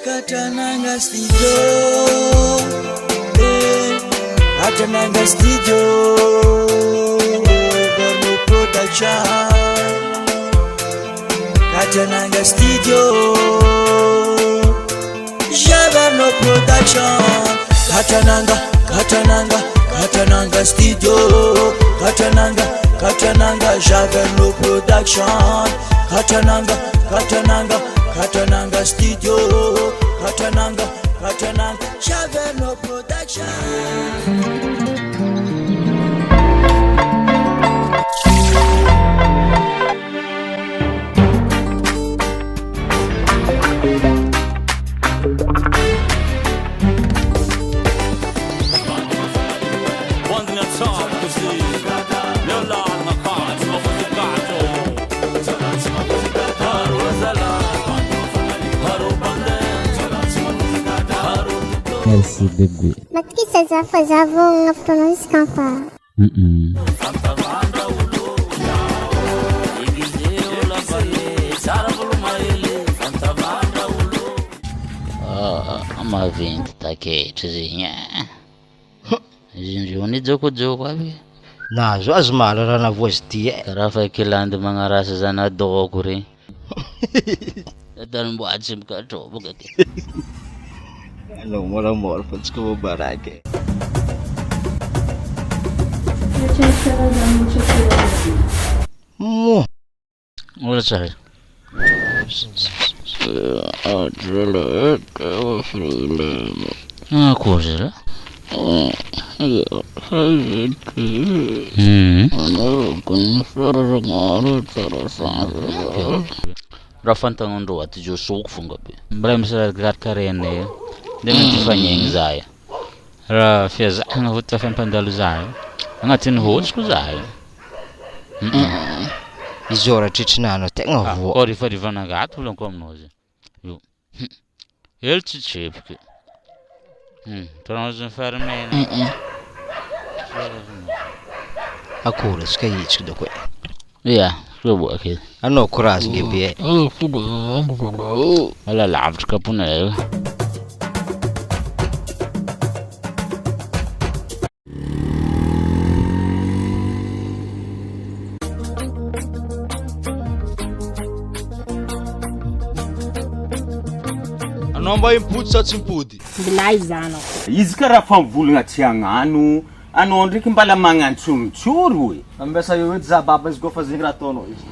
Katrananga studio eh, Katrananga studio Borno production Katrananga studio Javerno production Katrananga, Katrananga, Katrananga studio Katrananga, Katrananga Javerno production Katrananga, Katrananga, Katrananga studio Katrananga, Katrananga Javerno production. Merci bebe. Matokisa za fa za vao agnavotra anao izy ka fa. Mm. Ah, maventy taketra zegny eh. Izy indreo nijokojoko aby. Nahazo azy mahala raha navoa azy ty eh. Karaha fa kilandy magnarasa zana-dôko regny. Tanim-boatsy mikatroboka ke. Anao moramora fa tsika voabaraka eh. Moa. Mbola tsara. Akory zalahy. Raha fantagnandreo ato zao soko fonga be. Mbola misy raha karakarainay de mety hifagnegny zahay. Raha fiazahana ho tafampandalo zahay. Agnatin'ny hôtsiko zahay. Izao raha tretrinanao tegna voa. Koa rehefa rivanagato volaniko aminao zay. Io. Elo tsy tsepoky. Tanao farimena. Akory atsika hetsika doko e. Ia, soa ke. Anao courage bebe e. Ala lavitra kapona io. Anao mba impody sa tsy impody? Milay zanako. Izy karaha fa mivolagna tsy hagnano, anao ndraiky mbala magnantsorontsoro e. Ambesa eo edy za baba izy koa fa zegny raha ataonao izy.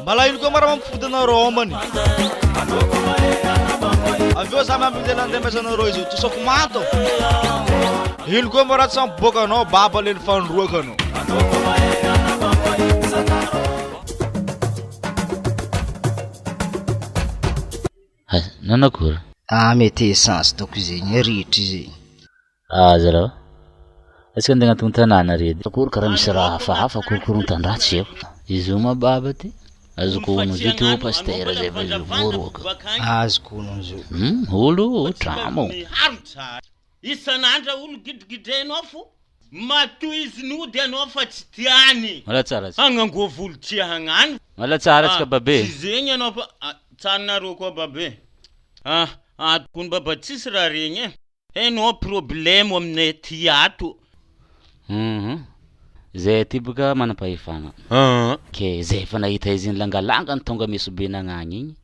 Mbala ino koa mara mampifody anareo homany. Avy eo za miambigny lela andembesanareo izy io, tosako mato. Ino koa mara tsy ampiboaka anao baba le nifandroaka anao. Nanakory? Ah mety essence doko zegny ritra izy. Ah zalahy. Atsika andeha agnatin'ny tanàna ry edy. Akory karaha misy raha hafahafa korokorontan-draha tsy haiko. Izy io ma baba ty. Azoko ono zio ty pasitera zay fa izy voaroaka. Azoko ono zio. Olo tramo. Isan'andro olo gidragidrainao fo matoa izy nody anao fa tsy tiany. Mala tsara tsika. Hagnangoa volo tsy hagnano. Mala tsara tsika babe. Tsy zegny anao fa tsanonareo koa babe. Ah, atokony baba tsisy raha regny e. Hainao problème aminay aty ato. Zay aty boka manam-pahefana. Ke zay efa nahita izy nilangalanga ny tonga mesobe nagnagny igny.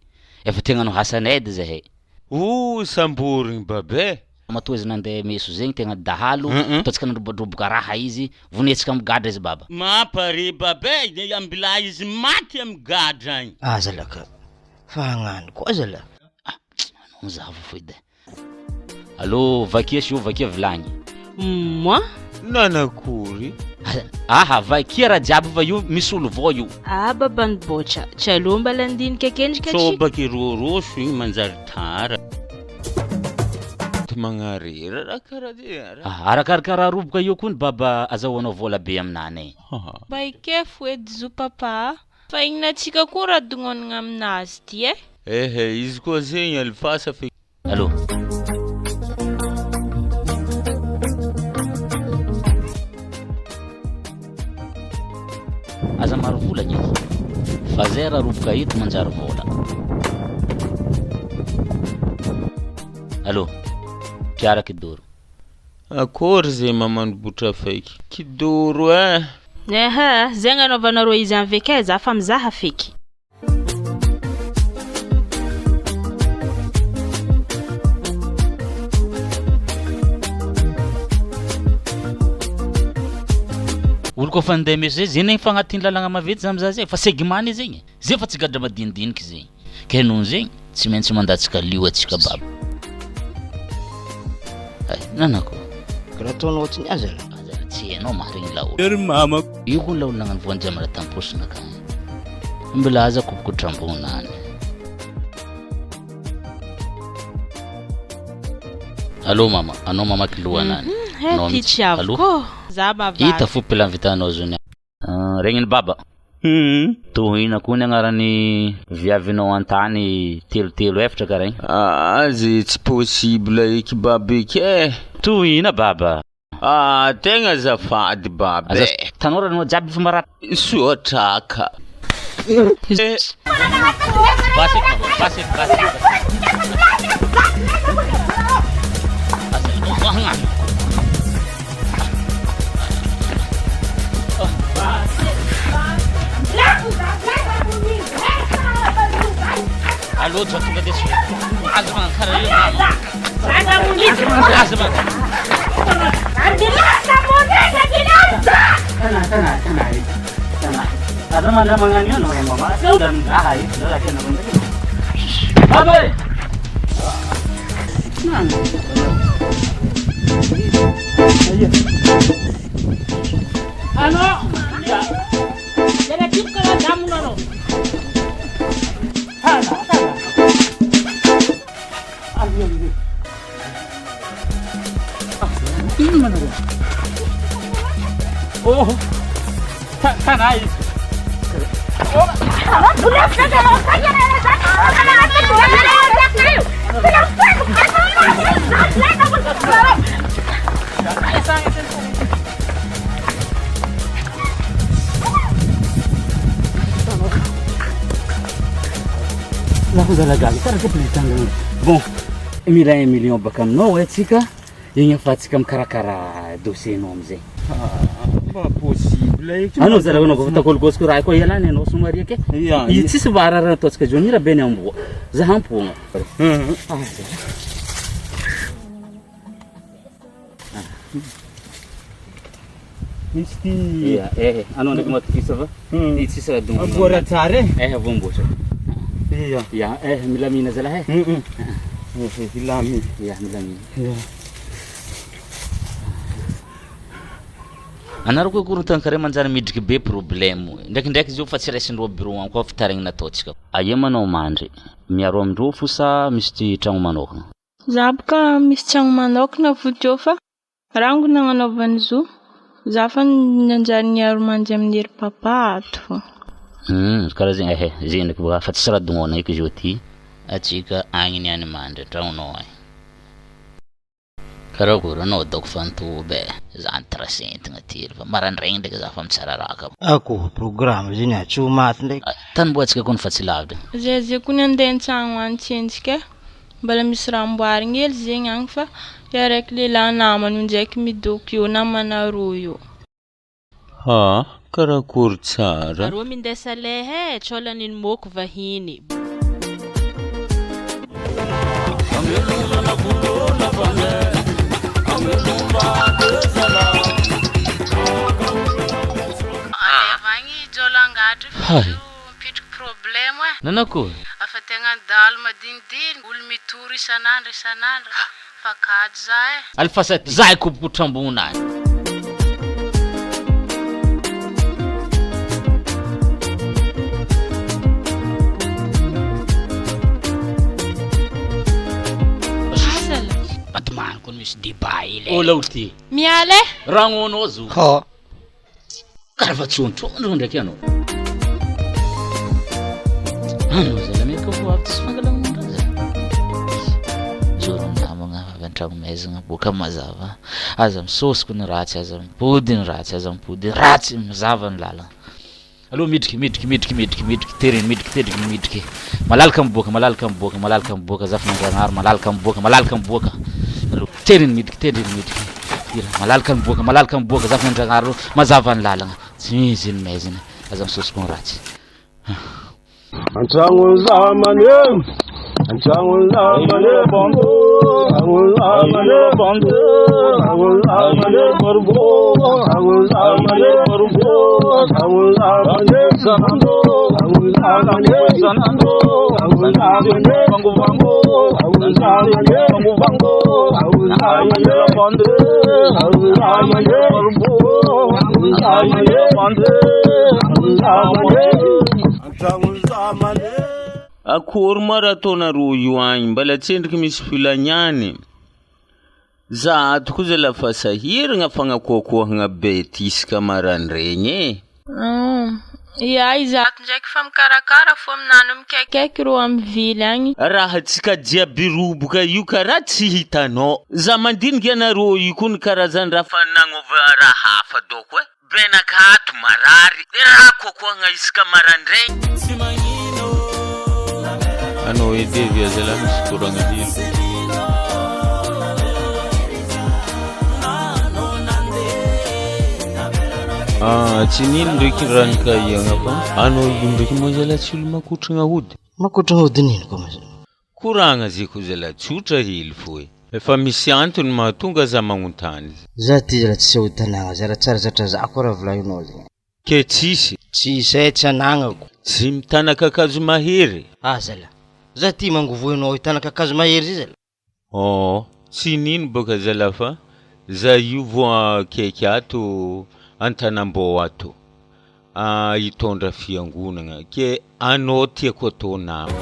Efa tegna nohasanay edy zahay. O samborigny babe. Matoa izy nandeha meso zegny tegna dahalo, ataontsika nandrobodroboka raha izy, vonetsika amy gadra izy baba. Mampare babe, de ambila izy maty amy gadra agny. Ah zalaka. Fa hagnano koa zala. Ah, anao zavo fo edy. Allô, vakia sio, vakia vilagny. Moi? Nanakory. Aha, vakia raha jiaby fa io misy olo vao io. Ah babany botra, tsy aloha mbala andinika akendrika tsy. Sobaky rôrôso igny manjary tara. Magnarera raha karaha ty. Ah, arakaraka raha roboka io koa ny baba azahoanao vola be aminany e. Mba ikefo edy zo papa. Fa inona antsika koa raha dognonina aminazy ty e? Ehe, izy koa zegny alifasa fe. Allô. raha roboka eto manjary vola. Allô, Mpiara Kidoro. Akory zay mamano botra feky Kidoro eh! Ehe, zegny anaovanareo izy any veky eh, za fa mizaha feky. Olo koa fa ninday meso zay, zay negny fa agnatin'ny lalagna maventy za mizaha zay, fa segimany zegny, zay fa tsy gadra madinidiniky zegny, ke noho zegny tsy maintsy mandatsaka lio atsika baba. Ay, nanako. Karaha ataonao tsy niaza la. Aza tsy hainao marigny laolo. Ry mamako. Io koa laolo nagnano voanjamara tamposina ka. Mbola aza kopikotrambona any. Allô mama, anao mamaky lohana any. Mhm, Anao he mihitsy. ty tsy avy Allô? koa. Za mavady. Hita fo plan vitanao zony. Ah, Regniny baba. Tohina koa ny agnaran'ny viavinao an-tany telo telo efatra karaha igny. Azy tsy possible eky baba eky eh! Tohina baba. Ah, tegna azafady baba Aza eh! tanora anao jiaby fa marary. Soatraka. Eh. Basy eky baba, basy eky, basy eky, basy eky. Aza hagnano. Alô, tsy tonga dia tsy aza magnano karaha io mama. Aza magnano. Aza magnano io anao mama. Ah, io raha tena Baba! Lafo zalagaga tsara ke président Bon, mila 1 million baka aminao e tsika. Igny afahantsika mikarakara dossier nao amizay. Pas possible eky. Anao zalahy anao vao takolokosiko raha koa ialany anao somary ke. Ya, Izy tsisy varara ataontsika zao ny raha be ny amboa. Za ampogna. Misy ty. Ya, eh, anao ndraiky matokisa fa ty tsisy raha dongo. Amboara tsara e. Eh, voamboatra. Ya. Ya, eh, milamina zalahy eh. Eh, ilamy. Ya, milamina. Ya. Anareo koa korontany kare manjary midriky be problème. Ndraikindraiky izy io fa tsy raisindreo bureau any koa fitaraigna nataontsika. Aia manao mandry? Miaro amindreo fo sa misy ty tragno manokana? Za boka misy tragno manokana fo teo fa rango nagnanaovany zo. Za fa nanjary niaro mandry amin'ny ery papa ato fo. Karaha zegny ehe, zegny ndraiky boka fa tsisy raha dognona eky izy io ty. Atsika agny niany mandry an-tragnonao agny. Karakory anao daoko fantoby e. Za nitrasentigna ty fa marandraigny ndraiky za fa mitsararaka. Akoho programme zany ah, tsy ho maty ndraiky. Tany mbo atsika koa fa tsy lavitra. Zay zay koa ny andeha an-tragno any tsentsika e. Mbola misy raha amboarigny hely zegny agny fa iaraiky lehilahy namany io ndraiky midoko eo namanareo io. Ha, karakory tsara. Arô mindesa leha e, tsôla nino môko vahiny. Alevagny jôlangatry Hay. mipitriky problème e. Nanakory? Afa tegna dalo madinidiny, olo mitory isan'andro isan'andro. Fa kajy za e. Alifasa zahay kopikotrambona any. Asala. Batomany koa misy débat ile. Ola ty. Miala e. Ragnonao zo. Ha. Karaha fa tsontrondro ndraiky anao. Anao zala meka fo avy tsisy fangalan'olon-draza. Zoro namagna avy an-tragno maizina boaka mazava. Aza misôsiko ny ratsy, aza mipody ny ratsy, aza mipody ratsy mazava ny lalagna. Aloha midriky, midriky, midriky, midriky, midriky, teriny, midriky, teriny, midriky. Malalaka miboaka, malalaka miboaka, malalaka miboaka, zafin'Andrianahary, malalaka miboaka, malalaka miboaka. Aloha, teriny, midriky, teriny, midriky. Ira, malalaka miboaka, malalaka miboaka, zafin'Andrianahary, mazava ny lalagna. Tsy misy ny maizina, aza misosoko ny ratsy. An-tragnon'ny zamany e, an-tragnon'ny zamany e, an-tragnon'ny zamany e, an-tragnon'ny zamany e, an-tragnon'ny zamany e, an-tragnon'ny zamany e, an-tragnon'ny zamany e, an-tragnon'ny zamany e, an-tragnon'ny zamany e, an-tragnon'ny zamany e, an-tragnon'ny zamany e, an-tragnon'ny zamany e, an-tragnon'ny zamany e. Akory moa raha ataonareo io agny, mbala tsendriky misy filagna Za ato koa zalahy fa sahiragna fagnakoakoahagna bety isaka maraindraigny e. Ia, izato ndraiky fa mikarakara fô aminany mikaikaiky rô amy vily agny. Raha tsika jiaby roboka io karaha tsy hitanao. Za mandinika anareo io koa ny karazan-draha fa nagnova raha hafa dôko e. Benaka ato marary de raha kokoagna isaka marandraigny. Anao edy avy zalahy misy koragna hely. Ah, tsy nino ndraiky raha nikahiagna fa anao io ndraiky moa zalahy tsy olo makotragna ody. Makotragna ody nino koa ma zalahy. Koragna ze ko zalahy tsotra hely fô e. Efa misy antony mahatonga za magnontany. Za ty zalahy tsisy aody tanagnana za raha tsara zatra za koa raha volagninao zegny. Ke tsisy? Tsisy eh, tsy anagnako. Tsy mitana kakazo mahery? Ah zalahy, za ty mangovoy anao hitana kakazo mahery zay zalahy. Oh, tsy nino boka zalahy fa za io vao akaiky ato Antanambao ato. Hitondra fiangonagna ke anao tiako atao nama.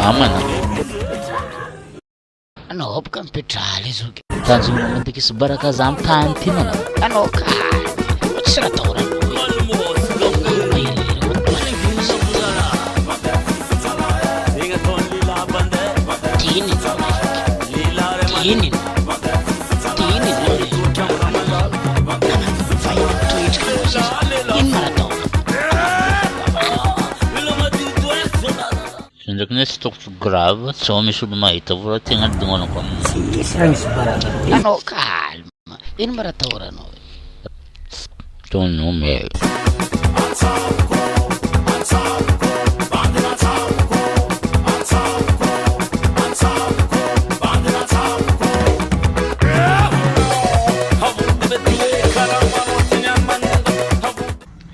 Amana. Anao boka mipetraha zoky. Tanjona mandikisy baraka za amin'ny tany ty mana. Anao ka tsy raha atahorana. Tiny. Tiny. Tiny. Ino ma raha atao? Ndraiky ne tsy tokotro grave, sao misy olo mahita avao raha tegna dognanako aminy. Tsisy raha misy baraka. Anao calme. Ino ma raha atahoranao? Tonno me.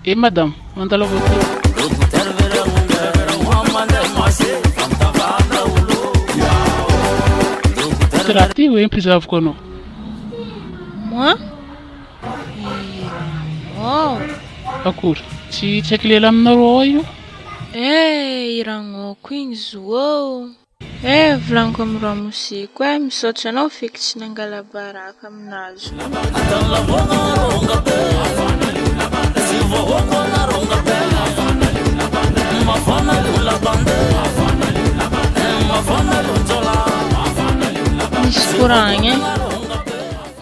Eh madame, mandalo aty. Tsy raha ty hoe mpizavoko anao. Moi? Oh. Akory, tsy tsy haiko lela aminareo ao io. Eh, iragnoko igny zo ô. Eh, volagniko amy ramose koa eh, misaotra anao feky tsy nangala baraka aminazy. Misy koragna eh.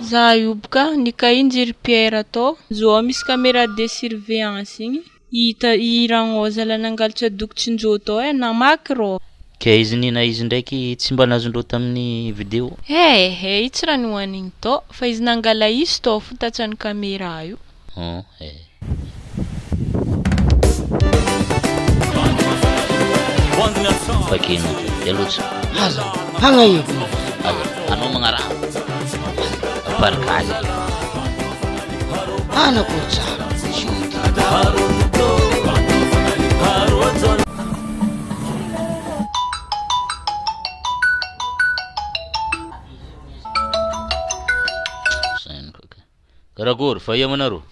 Za io boka nikahinjiry Pierre atao. Zao misy caméra de surveillance igny. Hita iragnao zala nangalatra dokotsinjô tao eh, namaky rô. Ke izy nina izy ndraiky tsy mba nazondreo tamin'ny vidéo. He he, io tsy raha nihoanigny tao, fa izy nangala izy tao fo tatsan'ny caméra io. Oh, eh. Fakina de loatra. Aza, hagna io. Aza, anao magnaraha. Aparikaly. Ana ko tsara. Saino kaka. Karakory, fa ia manareo?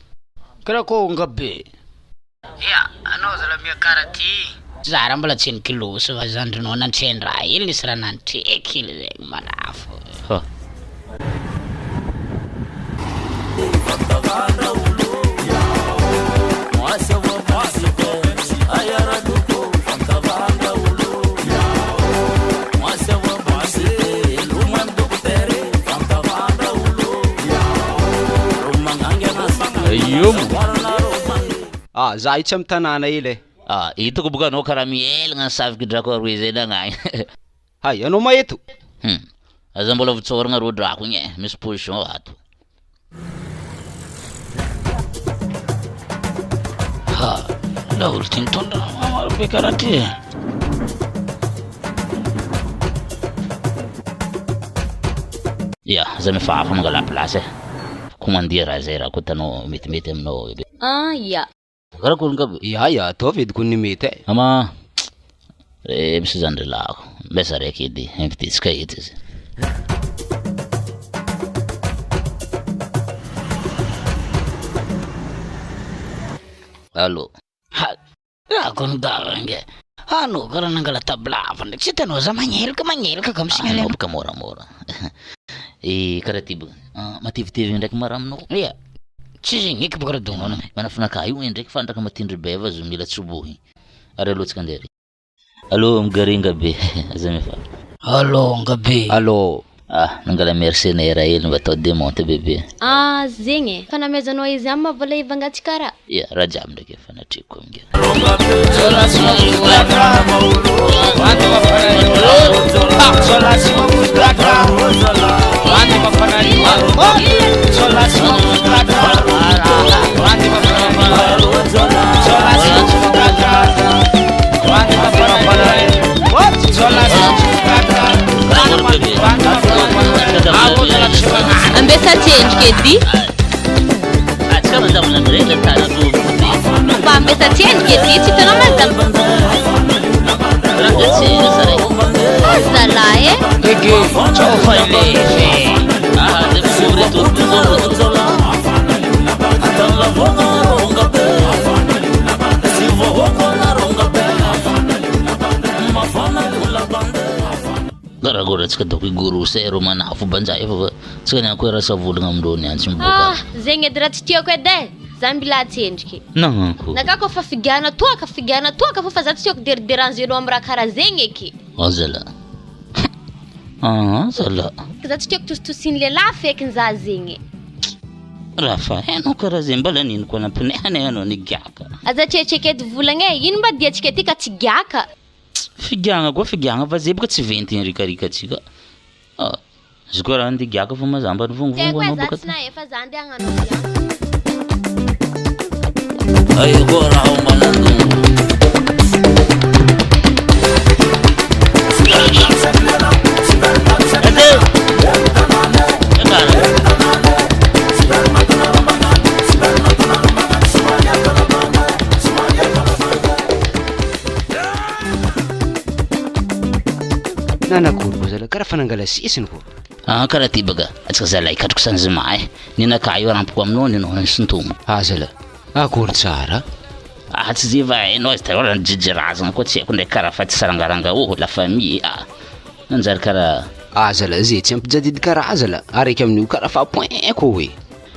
Karakory ngabe. Ia, anao zala miakara ty. Za raha mbola tsy nikilosy fa zandrinao nantren-draha hely nisy raha nantreky hely zegny manafo. Ha. Io mo. Ah, za io tsy amin'ny tanàna ela e. Ah, hitako boka anao karaha mihelagna ny saviky drako aroe zay nagnagny. Hay, anao ma eto? Hum. Aza mbola votsoragna rô drako igny e, misy position ato. Ha, laolo ty nitondra maro be karaha ty e. Ya, za mifahafa mangala place e. Komandia raha zay raha koa hitanao metimety aminao edy. Ah, ya. Karakory nga be? Ya, ya, ataovy edy ko ny mety e. Ama, re misy zandry lahako, mbesa raiky edy, invité-tsika eto izy. Allô. Ha, ako ny davangy. Anao karaha nangala tablava ndraiky, tsy hitanao za magnelaka magnelaka ka mi-signaler Anao boka moramora. Eh, karaha ty boka, matevitevigny ndraiky ma raha aminao. Ia, tsy zegny eky boka raha dognona. Manafinakahy io ndraiky fa ndraka matindry beva zo mila tsobohigny. Ary alô tsika andeha ary. Allô, migaringa be, aza mifaly. Allô, ngabe. Allô. Ah, nangala mercenaire hely mba atao démonte bebe. Ah, zegny e. Fa namezanao izy aminy ma vola hivangatsika raha. Ia, raha jiaby ndraiky efa natreko amin'inga. Ambesa tsendriky edy. Mba ambesa tsendriky edy, tsy hitanao ma za. Zalahy e. Karakory antsika doko igorosy e, rô manafo banjay fa tsika niany koa raha savolagna amindreo niany tsy miboaka. Ah, zegny edy raha tsy tiako edy e. Za mila tsendriky. Nagnanko. Naka koa fa figiana toaka, figiana toaka fô fa za tsy tiako deriderangenao amy raha karaha zegny eky. Azala. Ah, zala. Za tsy tiako tositosiny lehilahy fekiny za zegny. Raha fa hainao karaha zegny mbala nino koa nampinehana anao nigiaka. Aza tsetseky edy volagna e, ino mba diantsika ty ka tsy giaka. Figiagna koa figiagna fa zay boka tsy ventigny rikarika atsika. Ah, izy koa raha andeha giaka fa mazamba Tiako nivongivongo e, anao za boka. tsy nahefa za andeha hagnano figiagna. Nanakory koa zalahy, karaha fa nangala sisiny koa. Ah, karaha ty baka, antsika zalahy katroko sanzima e. Ninakahy io rampoko aminao ninao nisintomo. Ah zalahy, akory tsara. Ah, tsy zay va hainao izy taloha raha nijijirazana koa tsy haiko ndraiky karaha fa tsy sarangaranga oh, la famille ah. Nanjary karaha Ah zalahy, zay tsy ampijadidy karaha zalahy, araiky amin'io karaha fa point koa hoe.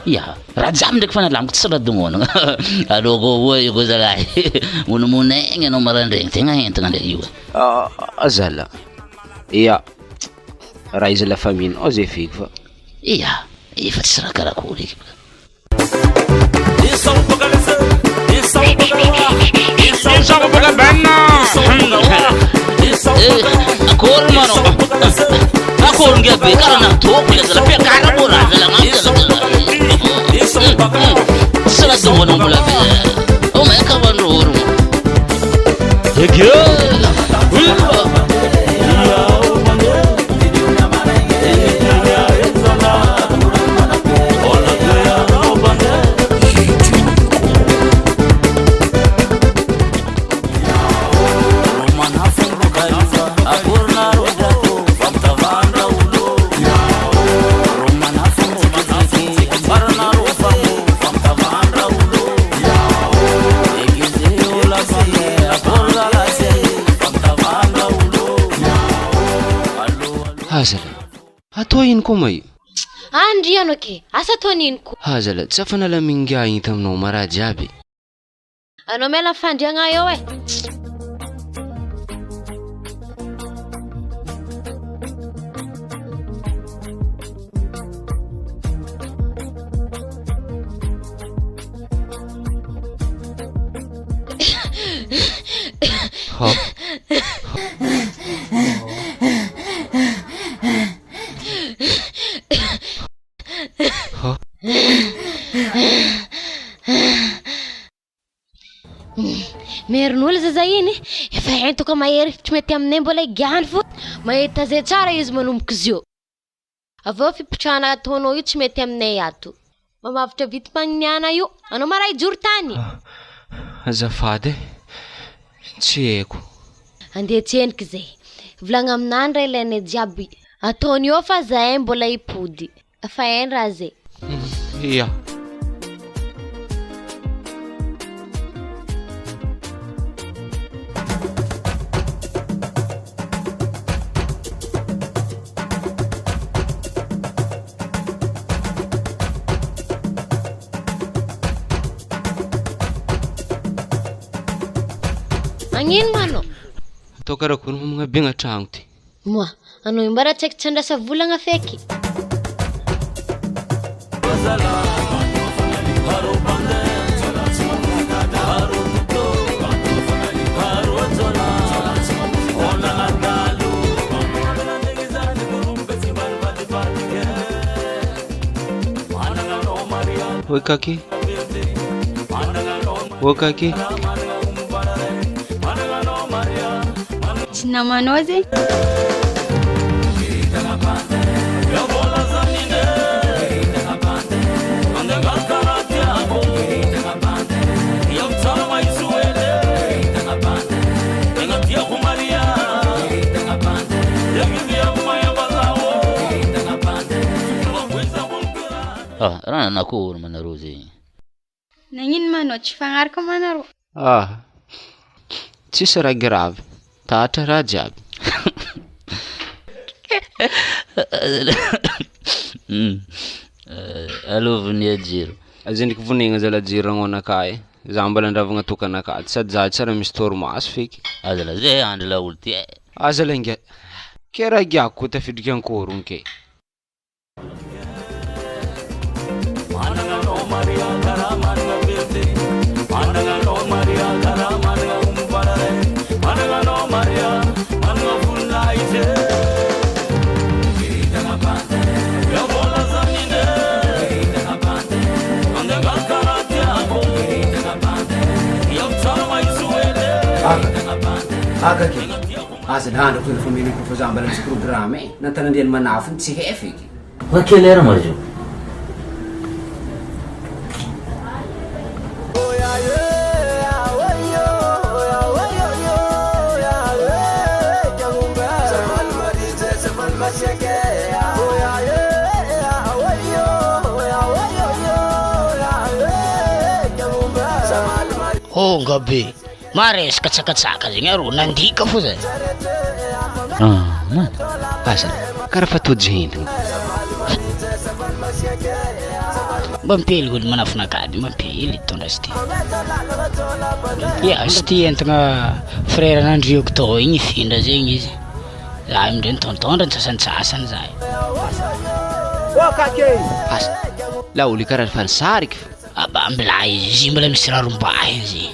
Ya, raha jiaby ndraiky fa nalamiko tsy raha dognona. Alô koa oa io koa zalahy. Monomonaigny anao maraindraigny, tegna entagna ndraiky io. Ah zalahy, ya, raha izy la famille nao zay feky fa. Ya, efa tsy raha karakory eky. Eh, akory manao. Akory ngiabe karaha natoko le zalahy, mpiakara moa raha zalahy magnano zalahy. Tsy raha dognona mbola be. Oh my god, mandroro. Atao ino koa ma io? Andriano ke, asa ataony ino koa? Azala, tsy afa-nalamin'ny ingahy igny taminao ma raha jiaby. Anao miala fandriagna eo e. Ha. Ha. Merin'olo zaza iny efa entiko mahery tsy mety aminay mbola higiahany fo mahita zay tsara izy manomboka izy io. Avy eo fipotrahana ataonao io tsy mety aminay ato. Mamavotra vidim-pagniniana io. Anao ma raha hijoro tany. Azafady e. Tsy haiko. Andeha tsendriky zay. Volagna aminany raha ilainay jiaby. Ataony eo fa zahay mbola hipody. Fa hainy raha zay. Ya. Magnino ma anao? Atao karakory moa magnabiagna tragno ty? Moa, anao io mba raha tsy haiko tsy andrasa volagna feky. Oi Kaki. Oi Kaki. Tsy namanao zegny. Ah, raha nanakory ma nareo zegny? Nagnino ma anao tsy fagnaraka ma nareo? Ah, tsisy raha grave, tatra raha jiaby. Alô vonia jiro. Azendriky vonegna zala jiro ragnonakahy e, za mbola andravagna tokanakahy sady za tsy raha misy torimaso feky. Aza lazay andry laolo ty e. Aza lainga, ke raha giako koa tafidriky ankorogno ke. Akaky, aza lahandra koa fa mena koa fa za mbala misy programme e. Nantanandriany manafiny tsy hay feky. Fa quelle heure ma izy io? Honga be. Maresaka tsakatsaka zegny arô nandika fo zay. Ah, man. Aza, karaha fa tojo hentiny. Mba mipely olo manafina kady, mba mipely tondra sy ty. Ya, sy ty entigna frère nandriako tao igny ifindra zegny izy. Za amindray nitondrotondro ny sasantsasany za. Asa, laolo karaha fa nisariky fa. Aba milay izy, izy mbola misy rarom-bahy izy.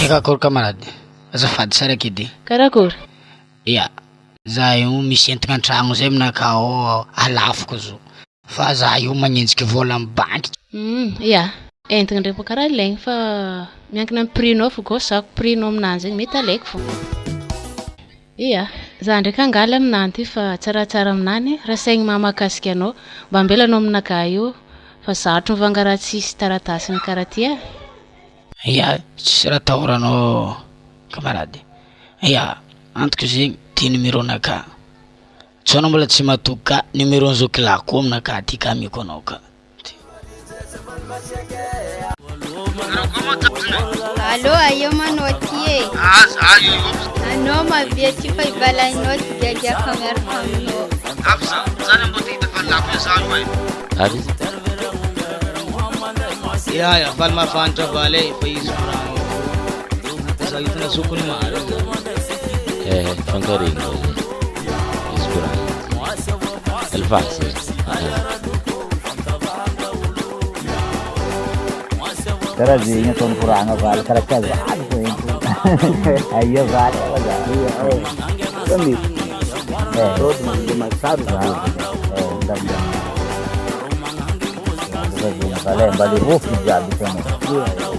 Eka akory camarade, azafady sara kedy. Karakory? Ya, za io misy entagna an-tragno zay aminakahy ao alafoko zo. Fa za io magnenjiky vola amy banky. Ya, entagna ndraiky bôka karaha ilaigny fa miankina amy prix-nao fô gôsako prix-nao aminazy igny mety alaiko fô. Ya, za ndraiky angala aminany ty fa tsaratsara aminany raha saigny maha-mahakasika anao mba ambelanao aminakahy io fa sarotro mivanga raha tsisy taratasiny karaha ty e. Ya, tsisy raha atahoranao camarade. Ya, antoko zegny ty numéro-nakahy. Tsy anao mbola tsy matoky ka numéro-n'ny zokilahy koa aminakahy ty ka ameko anao ka. Allô, aia manao ty e? Ah, za io io. Anao mavia ty fa ibalainao ty giagiaka miaraka aminao. Avy za, za ny mbô te hita fa lafo za io e. Avy izy. Ya ya, valy mahafanitra valy e, fa izy koragna. Za io tena zokiny maro za. Eh, fankaregny zay. Izy koragna. Alifasy. Karaha zegny ataony koragna valy karaha tsy valy fo ento. Aia valy awa za. Fa mety. Eh, matsaro za. Eh, ndambo. Valy mba le rofy jiaby hitanao.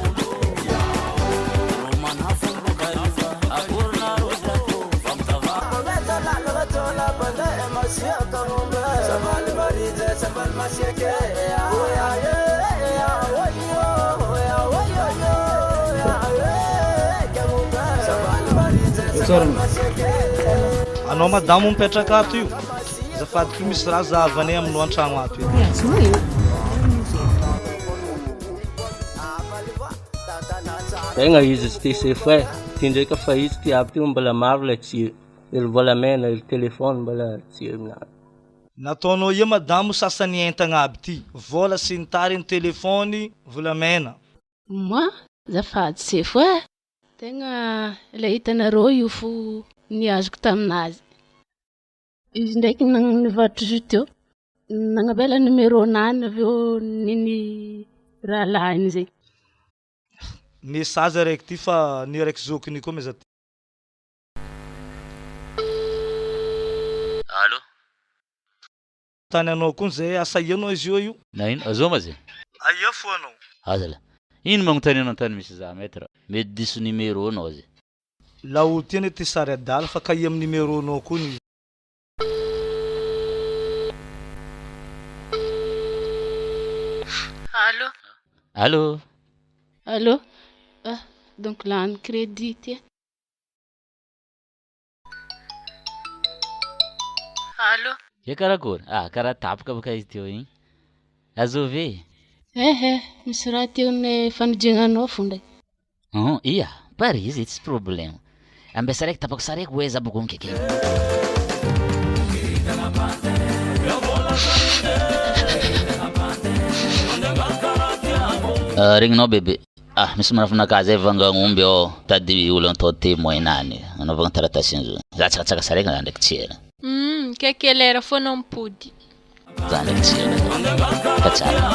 Anao madamo mipetraka ato io. Azafady ko misy raha zahavanay aminao an-tragno ato io. Tegna izy tsy te sefo e, ty ndraiky fa izy ty aby ty mbola maro le tsiro, ery volamena, ery telefôny mbola tsiro aminazy. Nataonao ia madamo sasany entagna aby ty. Vola sy ny tariny, telefôny, volamena. Moi, azafady sefo e! Tegna le hitanareo io fo niazoko taminazy. Izy ndraiky nivarotry jus teo, nagnabela numéro-nany avy eo niny rahalahiny zay. Message araiky ty fa ny araiky zokiny koa meza ty. Allô? Tany anao koa zay asa ianao izy io io. Na ino? Azoma zay? Aia fo anao? Azala. Ino magnontany anao tany misy za maître? Mety diso numéro anao zay. Laolo ty anie ty sary adala fa kahia amin'ny numéro nao koa ny. Allô? Allô? Allô? Ah, donc lany crédit ty. Allô? Ye karakory? Ah, karaha tapaka baka izy teo igny. Azovy e? Ehe, misy raha tian'ny fanodinanao fo ndray. Uhum, ia, pare izy tsisy problème. Ambesa raiky tapako saraiky hoe za boko mikaiky. Ah, regninao bebe. Ah, misy manafinakahy zay vangagnomby ao, tady olo atao témoin nany, anaovagna taratasy an'zao. Za tsakatsaka saraiky za ndraiky tsy ela. Ke quelle heure foana mipody? Za ndraiky tsy ela. Fa tsara.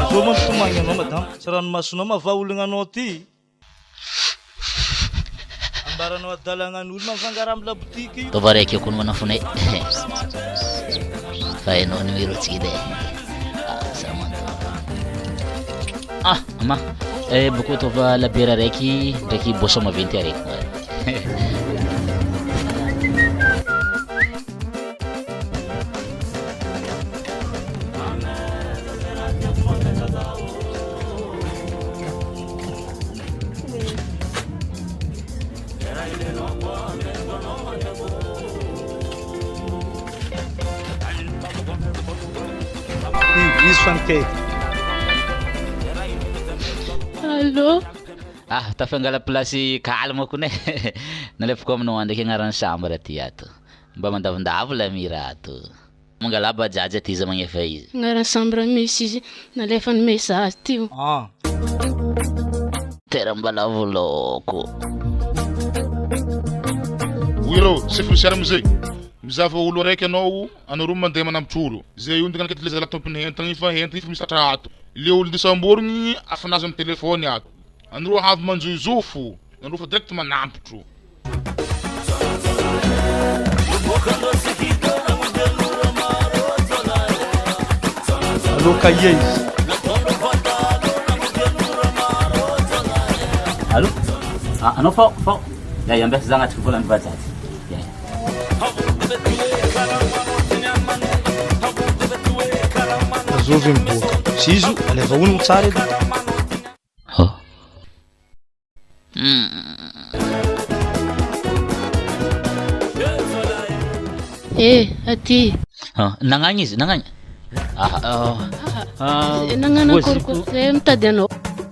Azao mampitomagny anao madama, tsy ranomasonao mahavaha olagna anao ty. Ambaranao adalagna ny olo mavangara amy labotiky io. Ataovy araiky eo koa ny manafonay. Fa hainao numéro tsika edy e. Ah, za manontany. Ah, ama. Eh, boko ataova labiera araiky ndraiky boisson maventy araiky. Io izy fa nikaiky. Allô? Ah, tafangala place calme kony e. Nalefako aminao ndraiky agnaran'ny chambre aty ato. Mba mandavondavo la mira ato. Mangala bajaj aty izy magnefa izy. Agnaran'ny chambre misy izy, nalefany message ty. Ah. Tera mba lavoloko. Oireo, chef policière amizay. Mizava olo araiky anao, anareo mandeha manambotry olo. Zay io ndingana le zalahy tompony entagna io fa entagna io fa misy tratra ato. Le olo nisamborigny afanazy amy telefony ato. Anareo avy manjohizoho fo, anareo fa direct manampotro. Allo kahia izy. Allo? Ah, anao fao, fao. Ya, ya, ambesa za agnatriky volan'ny bajaj. Ya, ya. Azovy miboaka. Tsy izy io, aleva onogno tsara edy. Oh. Eh, aty. Ah, nagnagny izy, nagnagny. Ah, ah, ah, Nagnano voazy akory koa zay mitady anao.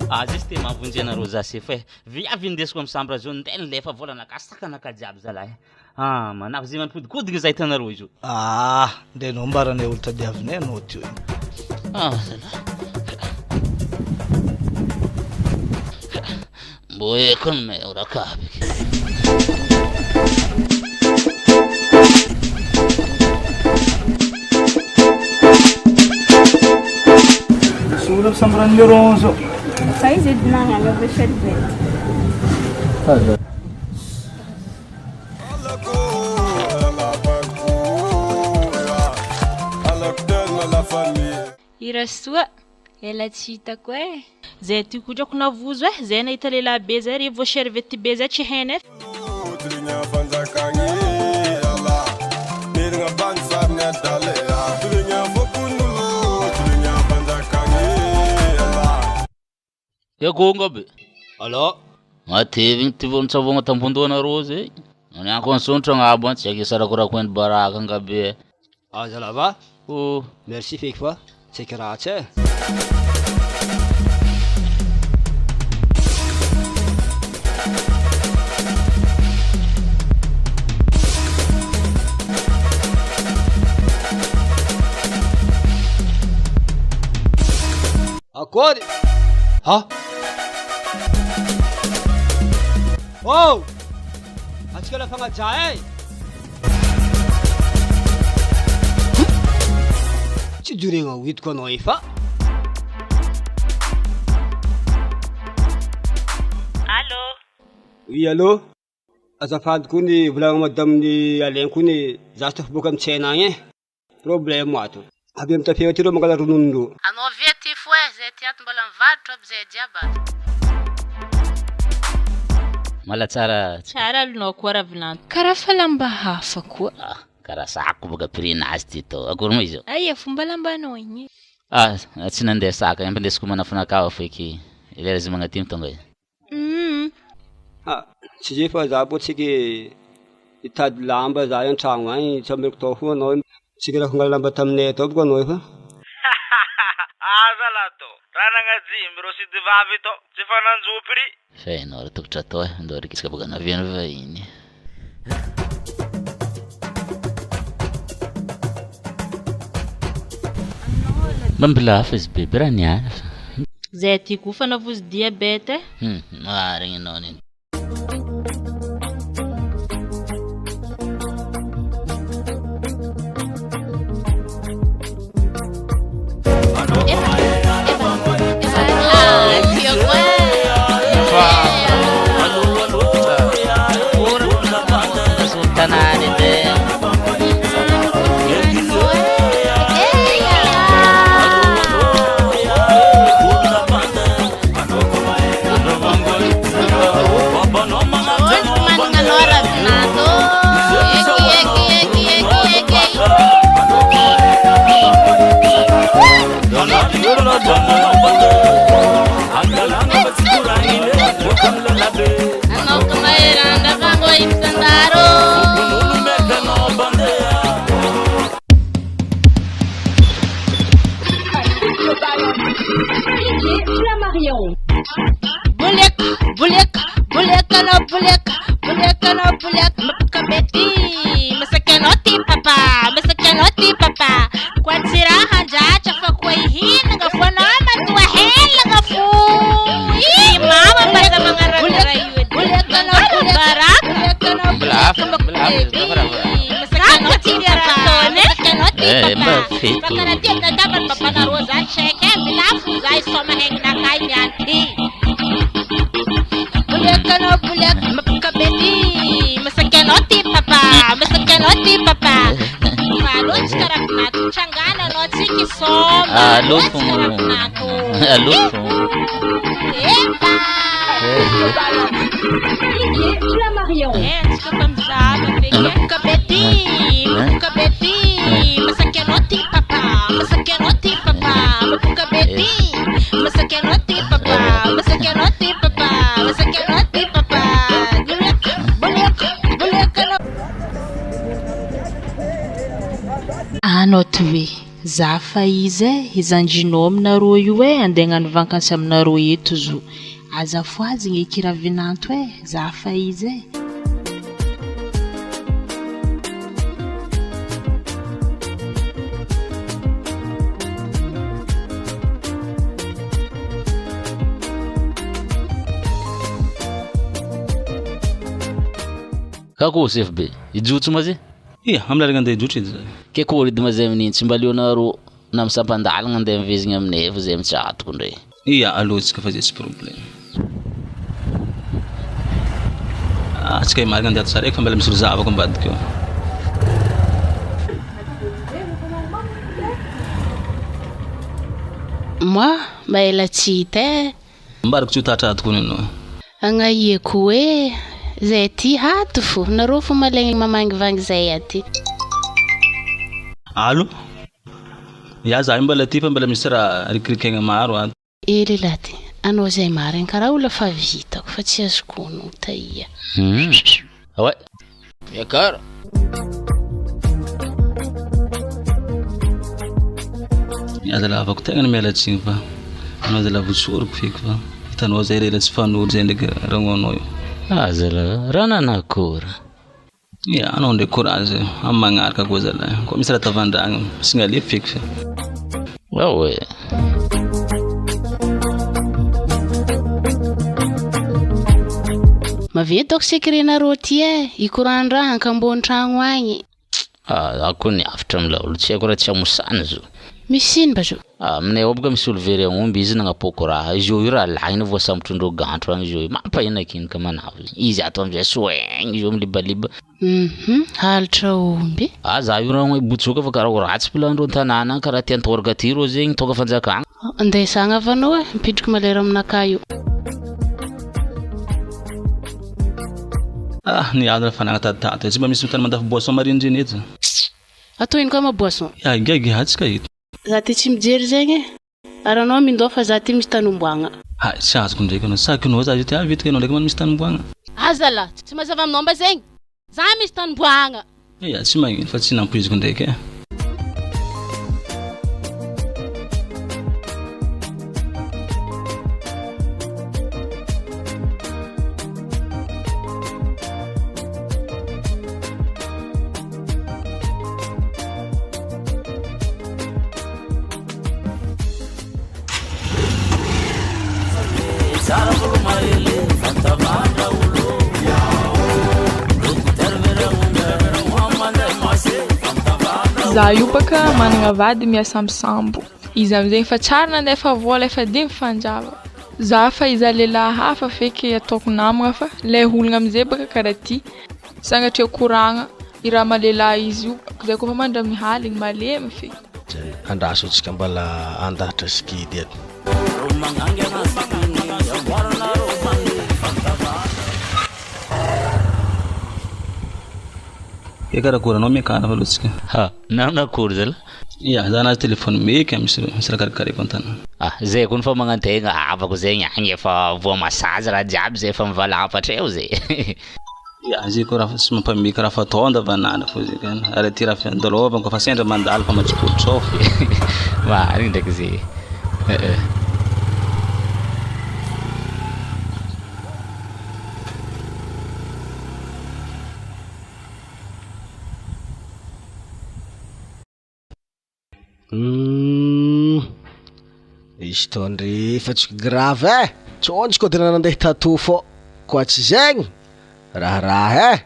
Ah, zay sy te mahavonjy anareo za sefo e. Viavy indesiko amy chambre zao ndeha nilefa volanakahy sakanakahy jiaby zalahy. Ah, manafy zay mampodikodigny zay hitanareo izy io. Ah, ndeha anao ambaranay olo tadiavinay anao teo igny. Ah, zalahy. Mbô eko ny may orakabiky. Misy olo amy chambre numéro 11 ao. Fa izy edy nagnano avy serviette. I Rasoa, ela tsy hitako e. Zay ty koa drako navozo e, zay nahita lehilahy be zay re voaservety be zay tsy hainay. Tiako aby. Allô? Matevigny ty vao nitsavogna tambondohanareo zay. Nianko nisondrotra agnabo any, tsy haiko isarakorako eny baraka angabe. Ah, zalahy va? Oh. Merci feky fa tsy haiko ratsy e. Akory! Ha? Oh! Antsika la fagnajà e! Tsy joregna ho hitako anao efa. Allô? Oui, allô? Azafady koa ny volagna madame ny Alain koa ny za tsy tafaboaka amy tsena agny e. Problème ato. Avy amy tafia aty reo mangala rononondreo. Anao avia ty fo e, zay ty ato mbola mivarotra aby zay jiaby ato. Mala tsara. Tsara alonao koa ravinanto. Karaha fa lamba hafa koa. Karaha sako baka prix-nazy ty tao. Akory moa izy io? Aia fomba lambanao igny? Ah, tsy nandeha saka, ampindesiko manafinakahy feky. Lera izy magnatimo tonga izy. Ha, tsy zay fa za koa tsika hitady lamba za an-tragno agny, tsy ameriko tao fo anao. Tsika raha fangala lamba taminay atao boko anao efa. Aza lahy tô, raha nagnajimby rô sidy vavy tô, tsy efa nanjopy ry. Feno raha tokotry atao e, ndao rikitsika baka naviany vahiny. Mba mbola hafa izy bebe raha niala. Zay ty koa fa navozo diabète e. Marigny anao neny. Boleka, boleka, boleka anao boleka, boleka anao boleka, mapakabety, masaky anao ty papa, masaky anao ty papa. Koa tsy raha handratra fa koa ihinagna fo anao matoa helagna fo. Ih, mama mbaza magnaraka io edy. Boleka anao boleka, boleka anao Mbola hafa, mbola hafa izy, mbola hafa. masaky anao ty papa, masaky anao ty Eh, papa. mba fety. Fa karaha ty tadiavany papanareo zany tsaiky e, milafo za isoma hegninakahy niany ty. Boleka anao boleka, mapakabety, masaky anao ty papa, masaky anao ty papa. Fa alô tsy karaha vinato, tsangana anao tsika isoma. Alô fo. Alô fo. Epa! Eh, antsika fa mizava feky e. Mapakabety, mapakabety, masaky anao ty papa, masaky anao ty papa, mapakabety, masaky anao ty papa, masaky anao ty papa, masaky anao ty papa. Boleka, boleka, boleka anao. Anao ty hoe, za fa iza e, i zandrinao aminareo io e, andeha hagnano vakansy aminareo eto zo. Aza fohazigna eky ravinanto e, za fa iza e. Kako chef be, hijotso ma zay? Ia, amin'ny lalagna andeha hijotso edy zay. Ke akory edy ma zay amin'igny, tsy mba aleonareo na misampan-dalagna andeha mivezigna aminay fa zay mitsatoko ndray. Ia, aleontsika fa zay tsy problème. Ah, tsika marigna andeha ato saraiky fa mbola misy olo zahavako ambadika ao. Moi, mba ela tsy hita eh. Ambarako tsy ho tratra ato kony anao. Agnahiako hoe zay aty ato fo, nareo fo malaigny mamangivangy zay aty. Allo! Ya za io mbola aty fa mbola misy raha rikirikaigna maro ato. Eh lehilahy ty, anao zay marigny karaha olona fa vitako fa tsy azoko ono taia. Hum. Ouais. Miakara. Aza lavako tegna ny miala tsiny fa anao aza lavo tsoriko feky fa hitanao zay lela tsy fanolo zay ndraiky ragnonao io. Aza lava, raha nanakôry. Ya, anao ndraiky courage amin'ny magnaraka koa zalahy. Koa misy raha tavandragna, signalé feky fa. Ah ouais. Maventy dôko secret-nareo ty e, ikoran-draha ankambony tragno agny. Ah, ako ny avotra amin'ny laolo, tsy haiko raha tsy hamosana zo. Misy ino mba zo? Ah, aminay ao boka misy olo very agnomby, izy nagnapoaka raha, izy io rahalahiny voasambotry-ndreo gantro agny izy io, mampahina kinoka manavo, izy ato amizay soaigny izy io milibaliba. Hum halatra omby. Ah za io raha botsoka fa karaha ho ratsy pilandreo an-tanàna agny karaha ty antoraka ty rô zegny tonga fanjakagna. Ndesa agny avanao e, mipidriky malera aminakahy io. Ah, ny alina fanagna taditato e, tsy mba misy tany mandafo boisson marindriny eto. Atao ino koa ma boisson? Ya, gaigy atsika eto. Za ty tsy mijery zegny e. Ary anao mindao fa za ty misy tany omboagna. Hay, tsy azoko ndraiky anao. Sakinao za io ty avy eto ka enao ndraiky man misy tany omboagna. Aza lah, tsy mazava aminao mba zegny. Za misy tany omboagna. Ya, tsy magnino fa tsy nampoiziko ndraiky e. Za io baka managna vady miasa amy sambo, izy amizay efa tsary nandefa vôla efa dimy fanjava, za fa izaha lehilahy hafa feky ataoko namagna fa le olagna amizay baka karaha ty. Sagnatria koragna, i raha maha lehilahy izy io, zay koa fa mandry amin'ny haligny malemy feky. Zay, andraso antsika mbala handahatra sikidy eto. Ke karakory anao miakara fa aloha tsika. Ha, nanakory zala? Ya, za nahazo téléphone meky misy misy raha karakaraiko an-tanana. Ah, zay koa fa magnantegna havako zegny agny efa voa massage raha jiaby zay efa mivalampatra eo zay. Ya, zay koa raha tsy mampameka raha fatao andavanandro fô zay ka. Ary aty raha fiandalovana koa fa sendra mandalo fa matsikotsao. Marigny ndraiky zay. Eh eh. Humm izy tô ndre fa tsy grave eh, tsôntsy kô tena nandeha tato fô koa tsy zegny raharaha eh.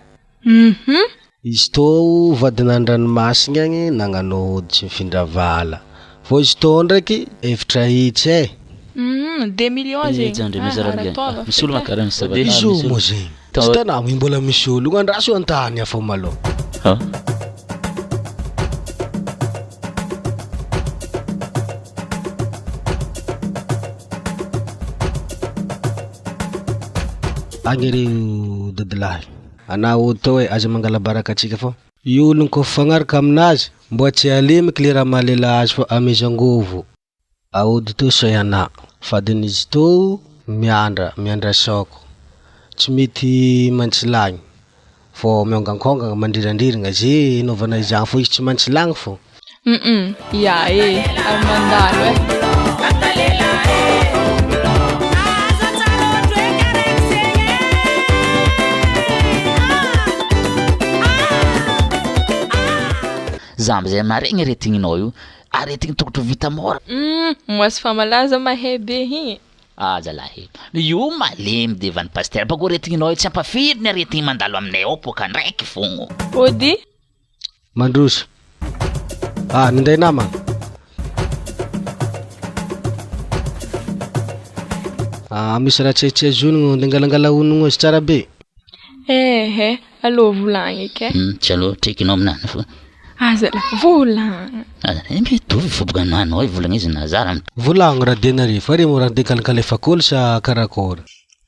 Hum. Izy tô vadina andranomasigny agny nagnano ody tsy mifindra vala, fô izy tô ndraiky efitra hitsy eh. Hum, deux millions zegny. Iza ndre misy Ah, raha ara-taova misy olo feky eh. makara misy zavatra. Izy io moa zegny, tsy hitanao igny mbola misy olo igny andraso antany hafa malôha. Ha. Agny ry dadilahy, anao ody tô e, aza mangala baraka antsika fô io ologno kôfa fagnaraka aminazy mbô tsy alemiky le raha maha lehilahy azy fô ameza angovo. Aody to say ana, fadin'izy to miandra, miandra saoko, tsy mety mantsilagny, fô miongankôngana mandrirandriragna ze anaovana izany fô izy tsy mantsilagny fô. Hum ya e, ary mandalo e. Za amizay maregny aretigninao io, aretigny tokotry ho vita mora. Hum, moasy fa malaza mahay be igny. Ah zalahy e, io malemy devan'ny pasitera, bakeo aretigninao io tsy ampafiry ny aretigny mandalo aminay ao poaka ndraiky fogno. Ody. Mandroso. Ah, ninday namagna. Ah, misy raha tsy tsy azonogno, nde angalangala onogno azy tsara be. Ehe, alô volagny eky e. Hum, tsy alô, trekinao aminany fa. Aza lah, volagna. Aza, eh, mitovy fo boka anao volagna izy na zara. Volagno raha denare, fa re moa raha nde kalakalefa kôly sa karakôry?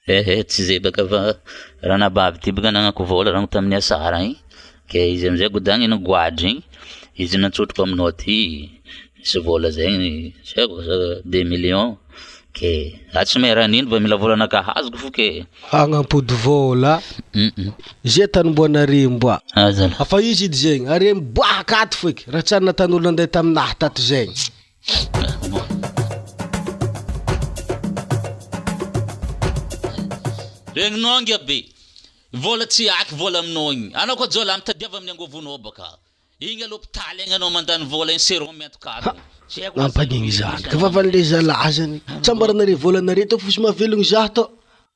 Ehe, tsy zay baka fa ranabavy ty baka nagnako vôla rango tamin'ny asara igny. Ke izy amizay godagny nigoadry igny, izy natsotroko aminao ty, misy vôla zegny, tsy haiko sa deux millions. Ke za tsy mahay raha nino fa mila vôlanakahy azoko fo ke. Hagnampody vôla. Zay tany mboa nare mboa. Azala. Fa izy edy zegny, are miboaka ato feky, raha tsy ary natan'olo nandeha taminahy tato zegny. Regninao ngia be, vôla tsy haky vôla aminao igny, anao koa jiolahy mitadiava amin'ny angovonao baka. Igny a l'hôpitaly agny anao mandany vôla igny sérum miantoka ato. Tsy haiko raha Nampagigny zany, ka vavan'le zalahy zany, tsambaranare vôlanare tô fosy mahavelogno zah tô.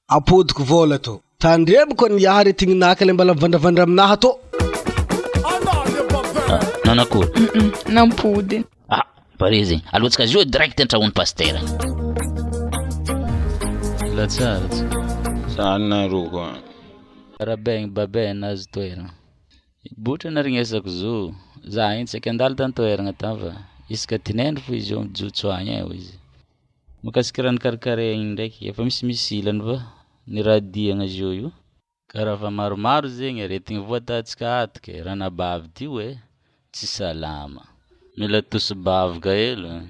Apodiko vôla tô. Tandremiko ny ahy aretigninaka le mbala mivandravandra aminahy tô. Nanakory? Nampody. Ah, pare zegny. Alohantsika azy io direct an-tragnon'ny pasitera. La tsara tsy. Sanareo koa. Rabegny babe nahazo toerana. Botra naregnesako zo. Za igny tsy haiko andalo tan-toerana tan fa isaka tinendry fo izy io mijotso agny e hoy izy. Mahakasiky raha nikarakaraigny ndraiky efa misimisy ilany fa ny raha diagna izy io io. Karaha fa maromaro zegny aretigny voatantsika ato ke ranabavy ty oe tsy salama. Mila tosi-bavaka hely.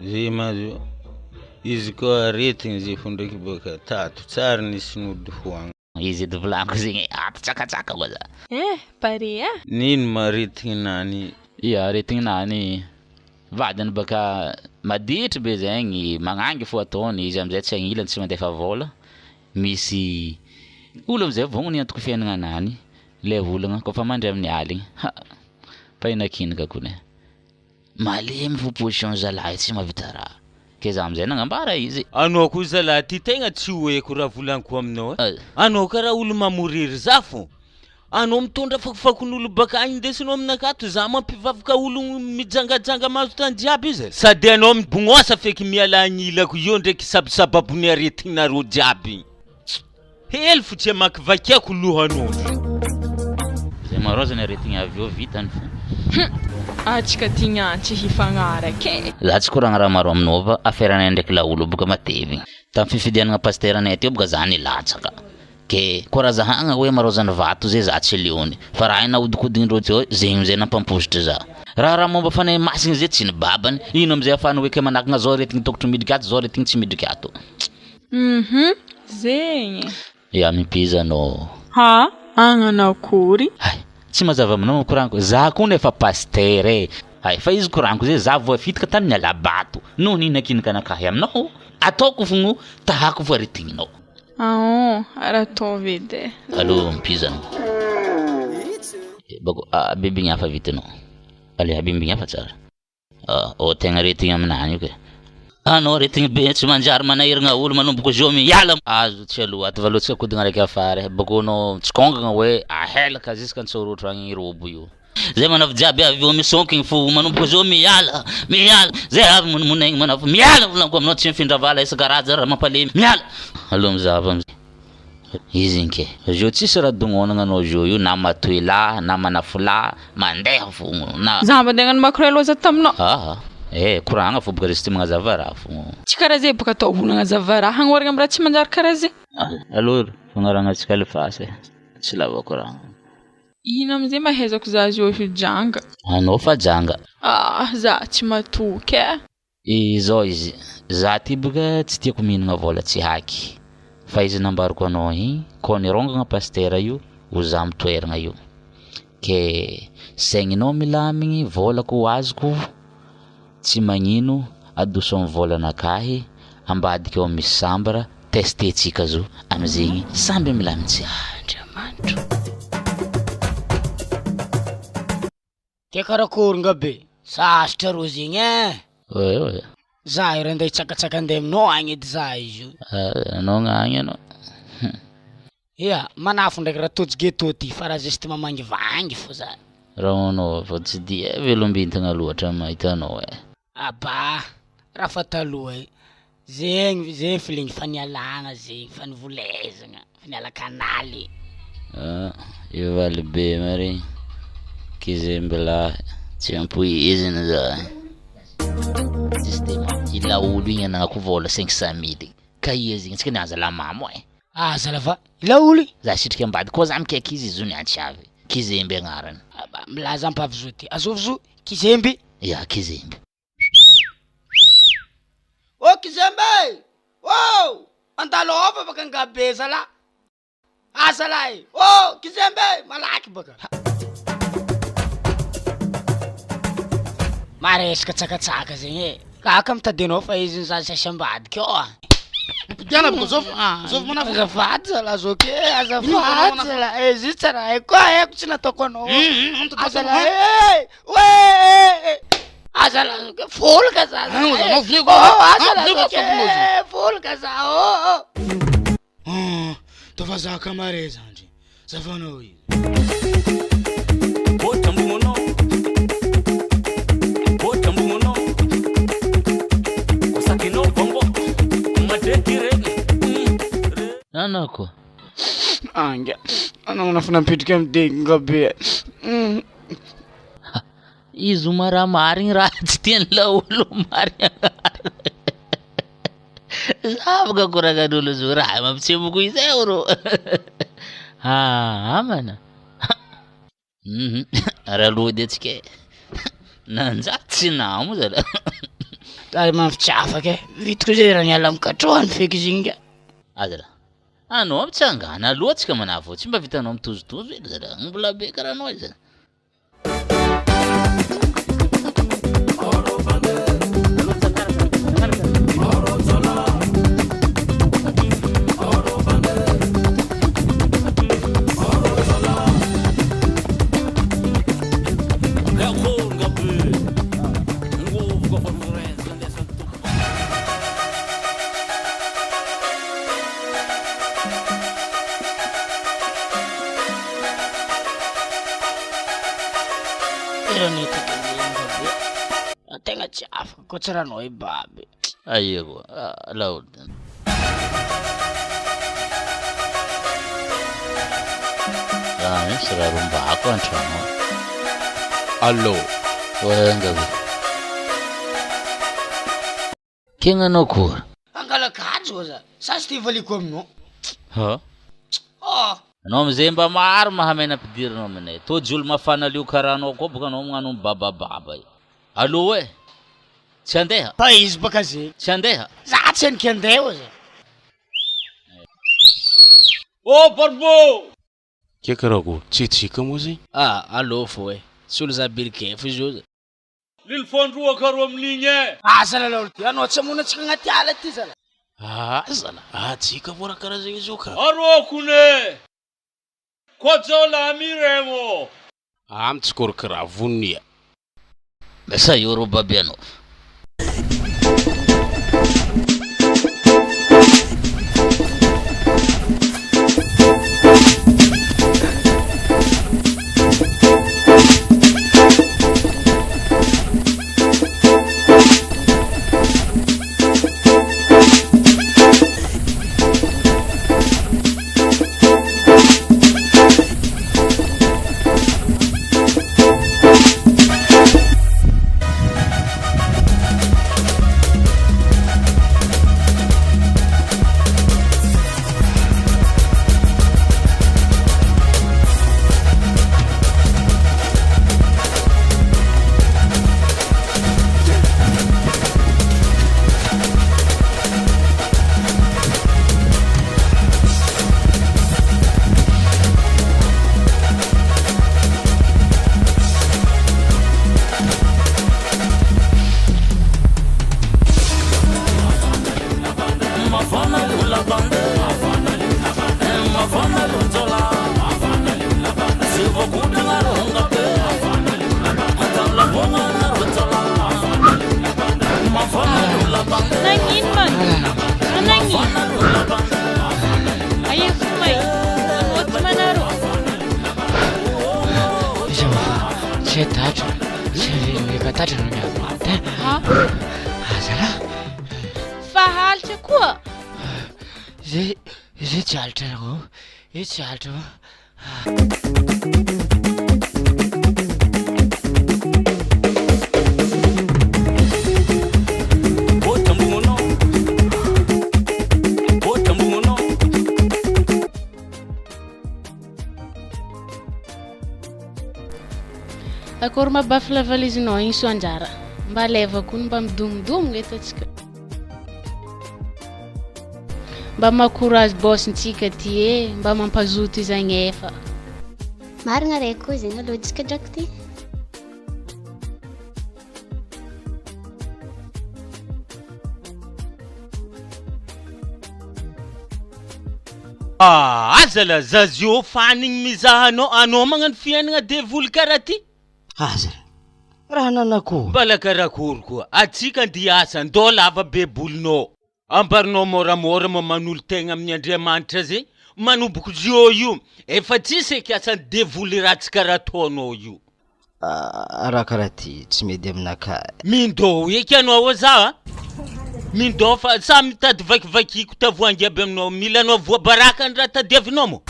Zay ma zo. Izy koa aretigny zay fo ndraiky bôka tato tsary nisy nody hoagny. Izy edy volagno zegny ato tsakatsaka koa za. Eh, pare ah. Nino ma aretigny nany? Ia aretigny nany vadiny baka maditry be zegny magnangy fo ataony izy amizay tsy agnilany tsy mandefa vôla. Misy olo amizay vognona hiantoko fiaignana anany le olagna kôfa mandry amin'ny aligny. Ha, painakinika kony. Malemy fo position zalahy tsy mahavita raha. Ke za amizay nagnambara izy. Anao koa zalahy ty tegna tsy ho haiko raha volagniko aminao e. Anao karaha olo mamoriry za fô. Anao mitondra fakofakon'olo baka agny indesinao aminakahy za mampivavaka olo mijangajanga mahazo tany jiaby izy. Sady anao mibognosa feky miala agnilako io ndraiky sabisababon'ny aretinareo jiaby. Hely fo tsy amakivakiako lohan'olo. Zay marôza ny aretigny avy eo vitany fo. Atsika ty niantsy hifagnaraka e. Za tsy koragna raha maro aminao fa aferanay ndraiky laolo boka matevigny. Tamin'ny fifidianana pasiteranay teo boka za nilatsaka. Ke koa raha zahagna hoe marôzan'ny vato zay za tsy liony. Fa raha iny nahodikodigndreo teo zegny amizay nampampositra za. Raha raha momba fanahy masigny zay tsy nibabany. Ino amizay ahafahany hoe ke manakagna zao aretigny tokotry midriky ato, zao aretigny tsy midriky ato. Zegny. Ya mipiza anao. Ha, agnano akory? Hay, tsy mazava aminao koragniko. Za koa nefa pasitera e. Hay, fa izy koragniko zay za voafitika tamin'ny alabato. Noho ny nakinika anakahy aminao, ataoko fogno tahako fo aretigninao. Aon, ary ataovy edy e. Allô, mipiza anao. Bako, bibigny hafa vitinao. Allez, bibigny hafa tsara. Oh, tegna aretigny aminany io ke. Anao aretigny be tsy manjary manahiragna olo manomboko zio miala. Azo tsy aloha ato valohantsika kodigna raiky afara e. Bako anao tsy kongagna hoe ahelaka jusqu'à antsôrotro agny robo io. Zay manafo jiaby avy eo misonkigny fo manomboko zio miala, miala. Zay avy monamonegny manafo miala volaniko aminao tsy mifindra vala isan-karaza raha mampalemy miala. Aloha mizava amizay. Izy igny ke. Zio tsisy raha dognonagna anao zio io na matoy lahy na manafo lahy mandeha fogno na. Za mba andeha hagnano makorel oza taminao. Aha. Eh, koragna fo boka izy ty magnazava raha fogno. Tsy karaha zay boka atao olo magnazava raha hagnoragna amy raha tsy manjary karaha zay. Aloha fagnaragnantsika alifasy e. Tsy lava koragna. Ino amizay mahaizako za zio hijanga? Anao fa janga. Ah, za tsy matoky e. Izao izy, za ty boka tsy tiako mihinagna vôla tsy haky. Fa izy nambarako anao igny, kô nirongagna pasitera io, ho za mitoeragna io. Ke Saigninao milamigny, vôlako ho azoko, tsy magnino, adoso amin'ny vôlanakahy, ambadika ao misy chambre, tester-tsika zo amizegny samby milamin-tsaigny. Andriamanitro. Ke karakory nga be, sasatra rô zegny eh! Oe oe. Za io rangahy hitsakatsaka andeha aminao agny edy za izy io. Anao gn'agny anao. Ia, manafo ndraiky raha tojo ghetto ty fa raha juste mamangivangy fô za. Raha anao fa tsy dia velombintagna loatra mahita anao eh. Aba, raha fa taloha e, zegny zegny feeling fa nialagna zegny, fa nivolezagna, fa niala kanaly. Ah, io valy be marigny, kizembilahy, tsy ampoizina za. Justement, i laolo igny anagnako vôla 500 mille, ka ia zegny antsika nihaza lamamo eh. Aza lava, i laolo igny. Za sitrika ambadika koa za mikaiky izy, izy io niantso avy, kizemby agnarany. Aba, milaza ampavy zo ty, azovy zo, kizemby. Ya, kizemby. Ô kizembe e! Ô! Andalova baka ngabe zalahy. Ah zalahy e! Ô kizembe e! Malaky baka. Maresaka tsakatsaka zegny e. Kaka mitady anao fa izy nizaha sasy ambadika ao ah. Mpidiana baka zovy, zovy manafo. Azafady zalahy zoky e, azafady zalahy e, izy io tsy raha haiko koa, haiko tsy nataoko anao. Azalahy e! Oe! Aza lazoka folaka za. Aza lazoka folaka za. Ah, tafa zaka mare zandry. Zavanao izy. Nanako. Anga, anao nafa nampidriky amy denga be. Izy ma raha marigny raha tsy tian'ny laolo marigny Za afaka koragnan'olo zo raha mampitsemboko izy eo rô. Ah, amana. Raha lody antsika e. Nanjary tsy namo zalahy. Ary mafy tsy afaka e. Vitako zay raha niala amy katrohany feky izy igny ka. Aza raha. Anao mitsangana aloha antsika manavao tsy mba vitanao mitozotozo ely zalahy. Mbola be karaha anao izy. Eran'ito be. Tegna tsy afaka koa tsy ranao i baby. Aia koa, laolo. Raha misy raha rombako an-trano. Allô. Oenga ve. Kegna anao koa. Angala kajy oza. Sa tsy te valiko aminao. Ha? Oh. Anao amizay mba maro mahamay nampidirinao aminay. Tojo olo mafana lio karaha anao koa boka anao magnano mibabababa io. Allô e. Tsy andeha? Fa izy baka zegny. Tsy andeha? Za tsy aniky andeha oza. Oh Barbo! Ke karakory? Tsy tsika moa zegny? Ah, allô fô e. Tsy olo za birikefo izy io. Lily fandroaka ro amin'igny e! Asa lalao ty, anao tsy hamono antsika agnaty ala ty zala. Asa la, atsika vao raha karaha zegny izy io ka. Aroko ne! Koa jaolahy miregno! Amy tsy kôry kiraha vonia. Lasa eo rô baby anao. Pasteur. Ha? Azala. Fa halitra koa. Zay zay tsy halitra anao. Io tsy halitra fa. Akory mabafy la valizinao igny Soanjara. Mba aleva koa mba midomodomogna eto antsika. Mba makorazy boss-ntsika ty e, mba mampazoto izy agnefa. Marigna raiky koa zegny aloha tsika drako ty. Ah, aza la zazio fanigny mizaha anao, anao magnano fiainagna devoly karaha ty. Aza raha nanakôry. Mbala karakory koa, atsika andia asa, ndao lava be bolonao. Ambarinao moramora ma manolo-tegna amin'ny Andriamanitra zay, manomboko zio io, efa tsisy eky asan'ny devoly ratsy karaha ataonao io. Ah, raha karaha ty tsy mety aminakahy. Mindô eky anao ao za a! Mindô fa sa mitady vakivakiko tavoahangy aby aminao, mila anao voabaraka ny raha tadiavinao moa?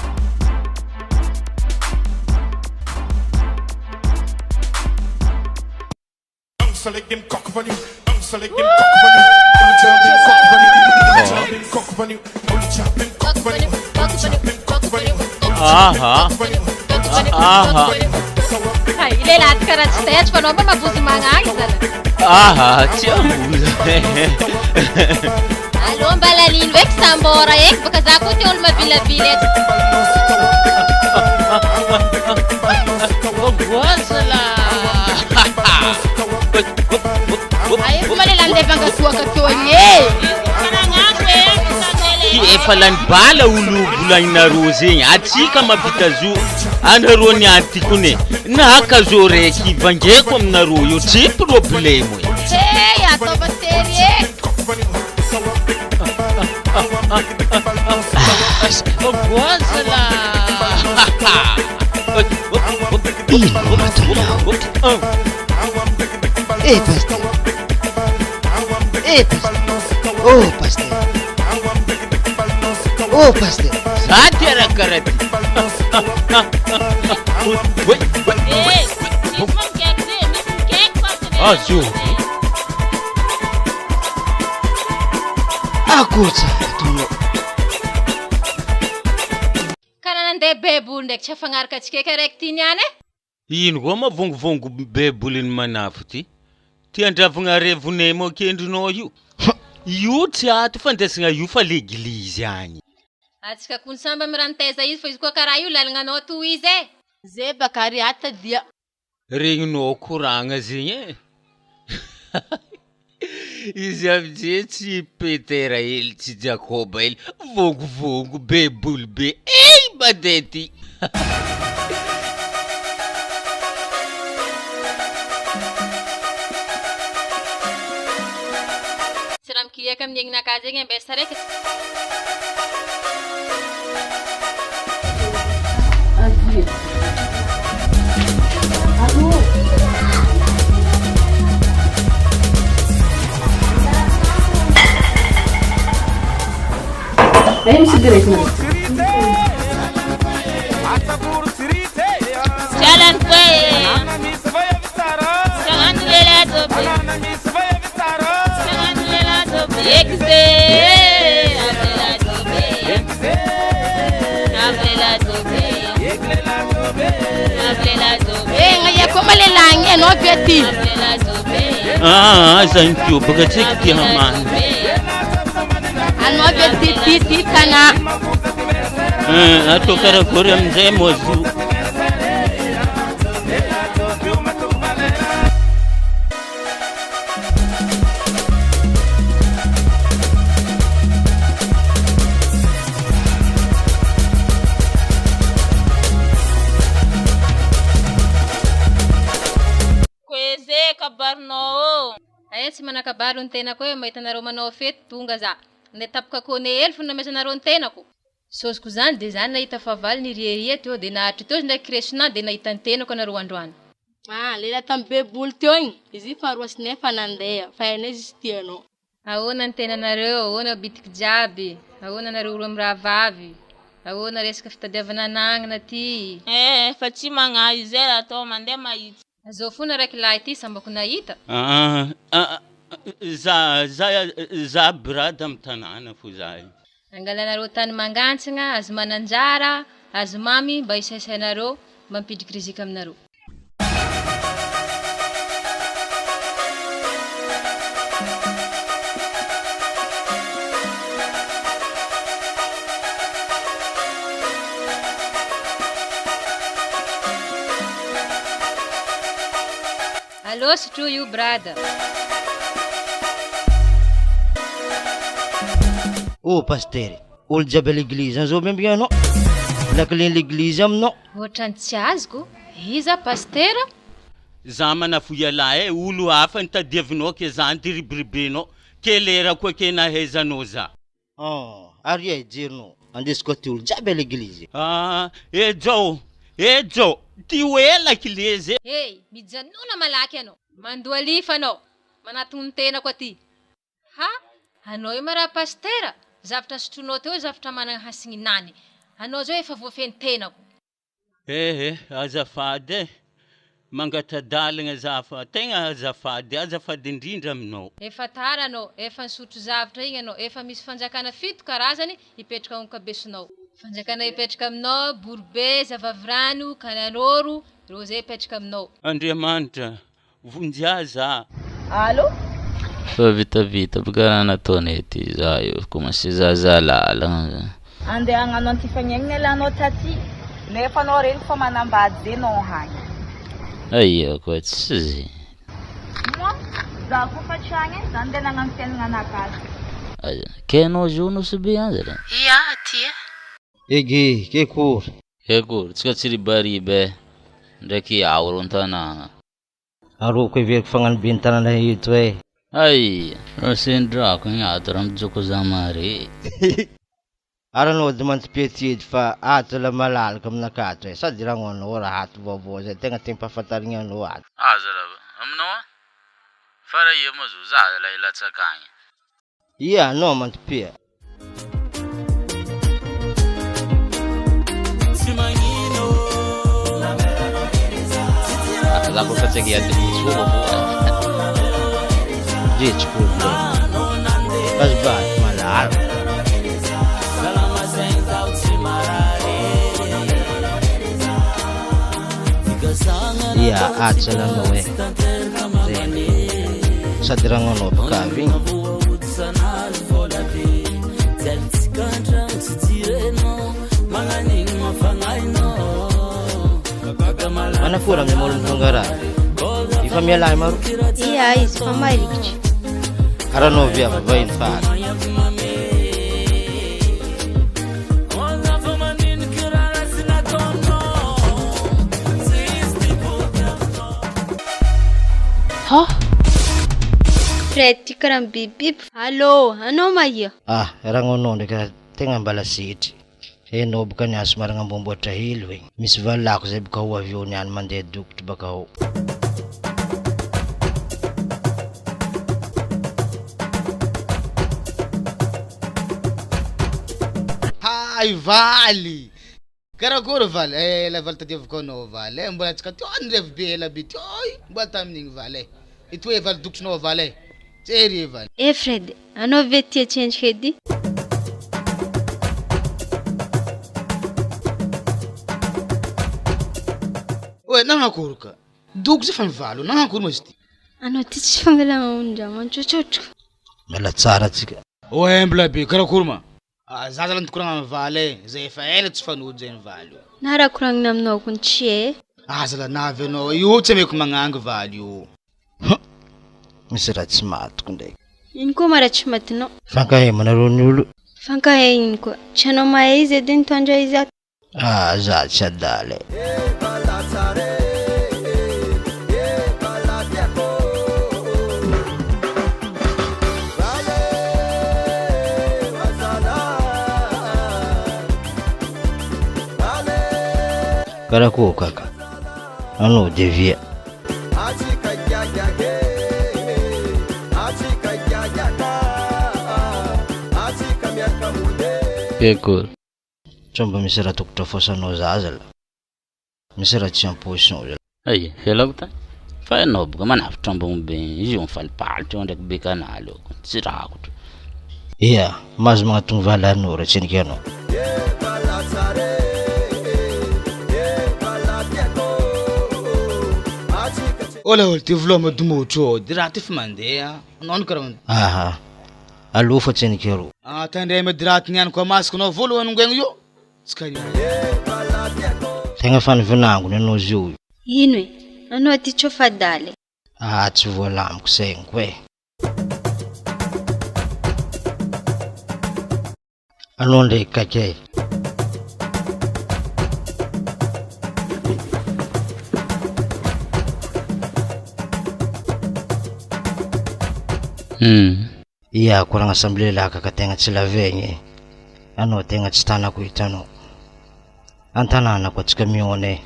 Aha. Aha. Hay, lehilahy karaha tsy taitra fa anao mba mavozo magnagny zala. Aha, tsy ambola. Alô mbala nino eky sambora eky baka za koa ty olo mavilavila eto. Voazala. Ay, efa lehilahy andeha vangasoaka teo igny e. Ty efa lany bala olo volagninareo zegny atsika mahavita zo anareo niany ty kone na kazo raiky vangeko aminareo io tsy problemo e. Hey, ataova sérieux. Voazala. Ino ataonao? Eh pasteur. Eh pasteur. Oh pasteur. Oh pasteur. Za ty raha karaha ty. Azo. Akory tsara ataonao. Karaha nandeha baiboly ndraiky tsy afagnaraka antsika eky araiky ty niany e. Ino koa mavongovongo baiboliny manafo ty? Ty andravogna revonay moa kendrinao io. Io tsy ato fandraisana io fa l'église agny. Atsika kony samba miranotaiza izy fa izy koa karaha io lalagna to izy e. Zay baka ary ata dia. Regninao koragna zegny e. Izy amizay tsy Petera hely tsy Jakoba hely vongovongo baiboly be ey mandeha ty. Tsy raha mikiriaka amin'ny aignanakahy zegny ambesa raiky. Avia. Allô. Ay, misy cigarette na. Jalan koe. Jangan lela tobe. Jangan lela tobe. Exe. Avela tobe. Avela tobe. Avela tobe. Eh, ngaia koa ma lehilahy igny anao avy aty. Avela tobe. Ah, zany tio baka tsy haiko ty hamany. Anao avy aty ty ty tanà. Atao karakory amin'izay moa zo. Koeze kabarinao ô. Aia tsy manakabary ny tenako e, mahita anareo manao fety tonga za. Ndeha tapoka kone hely fo namezanareo ny tenako. Sôsiko zany de za nahita fahavalo niriaria teo de naharitra teo izy ndraiky Krishna de nahita ny tenako anareo androany. Ah, lela tamin'ny beboly teo igny, izy io fa roasinay fa nandeha, fa hainay izy tsy tianao. Ahoana ny tenanareo, ahoana bitiky jiaby, ahoana nareo roa mirahavavy, ahoana resaka fitadiavana anagnana ty. Eh, fa tsy magnahy izay raha atao, mandeha mahitsy. Zao fona raiky lahy ty sambako nahita. Ah, ah, za, za, za brada amy tanàna fo za io. Angalanareo tany mangantsagna, azo mananjara, azo mamy mba hisaisainareo mampidriky rizika aminareo. Allo sotroy io brada. Oh pasitera, olo jiaby à l'église any zao miambigna anao, la clé l'église aminao. Ohatrany tsy azoko, iza pasitera? Za manafo ialahy e, olo hafa nitadiavinao ke za ndiribiribenao, ke lera koa ke nahaizanao za. Oh, ary e jerinao, andesiko aty olo jiaby à l'église. Ah, ejao, ejao, ty ho ela kle ze. Hey, mijanona malaky anao, mandoa lifa anao, manatogno ny tenako aty. Ha! Anao io ma raha pasitera, zavatra sotroinao teo zavatra managna hasigninany, anao zao efa voafehy ny tenako. Ehe, azafady e, mangata-dalagna za fa tegna azafady, azafady indrindra aminao. Efa tara anao, efa nisotro zavatra igny anao, efa misy fanjakana fito karazany hipetraka ao an-kabesonao. Fanjakana hipetraka aminao, Borobe, Zavavirano, Kananoro, ireo zay hipetraka aminao. Andriamanitra, vonjy ahy za. Allo? Fa vitavita aby karaha nataonay ty za io commence zaza lalagna. Andeha hagnano antifagnenigna elah anao taty nefa anao regny fa manambady ze nao hagny. Aia koa tsy ze. Moa za koa fa tsy agny e, za ndeha nagnano fiaignana anakahy. Aia, kay anao zo nosy be any zalahy. Ia aty e. Ege, kekory. Kekory, tsika tsy ribariba e, ndraiky iaho ro an-tanàgna. Aroko heveriko fa hagnano ben'ny tanàna eto eh. Hay! Raha sendrako igny ato raha mijoko za mare. Ary anao ody mantipiety edy fa ato la malalaka aminakahy ato eh. Sady ragnonao raha ato vaovao zay tegna tiam-pahafantarigna anao ato. Aza lava aminao an! Fa raha ia moa zo za la hilatsaka agny. Ia anao mantipia. Za koa fa tsy hiady fotsy fo. Je tsy problème. Azafady malala. Ia ato zalanao eh. Zegny. Sady ragnonao baka avy igny. Manakory amin'ny maha olo tonga raha? Efa mialahy maro. Ia izy fa marikitry. Ary anao viavy vahiny fa ato. Hô! Fred ty karaha mibibiby. Allô, anao mahia? Ah, ragnonao ndraiky raha tegna mbala setry. Enao boka niany somary agnamboamboatra hely hoe. Misy valako zay boka ho avy eo niany mandeha dokotry baka ao. Hay valy! Karakory valy eh, ela valy tadiaviko anao valy eh, mbola tsika teo nirevy be ela be teo mbola tamin'igny valy eh, itoy e valy dokotrinao valy eh, jery e valy. Eh Fred, anao ve tia tsendriky edy? Oe nagnakory ka, dokotry efa mivalo, nagnakory ma izy ty? Anao ty tsy fangalana tsotsotra. Miala tsara tsika. Oe mbola be, karakory ma? Ah, za zala nikoragna amy valy e, zay efa ela tsy fanody zay ny valy io. Na raha koragnina aminao kony tsy e. Ah zala navy anao io tsy ameko magnangy valy io. Hum, misy raha tsy matiko ndraiky. Ino koa ma raha tsy matinao? Fankahemanareo ny olo. Fankahe ino koa? Tsy anao mahay izy edy nitondra izy ato. Ah, za tsy adala e. Karakory kaka? Anao de via. Kekory. Sao mba misy raha tokotro afosanao za zala. Misy raha tsy am-paosy ao zala. Ay, fialako ta. Fa ianao boka manavotra ambony be izy io mifalipalitra eo ndraiky be kanaly eo. Tsy rakotro. Ia, mahazo magnatogno valanao raha tsy endriky anao. Ola olo ty vola madomotro ô, de raha ty fa mandeha, anao no karaha. Aha, aleo fa tsy endriky arô. Ah, tandremo edy raha ty niany koa masoko anao voalohany ngoegny io, tsy kaniany. Tegna fa nivinangony anao zio io. Ino e? Anao aty tsô fadaly e. Ah, tsy voalamiko saigniko e. Anao ndraiky kaiky e. Ia, koragna samby lehilahy kaka tegna tsy lavegny e. Anao tegna tsy tanako hitanao. An-tanàna koa tsika mihaona e.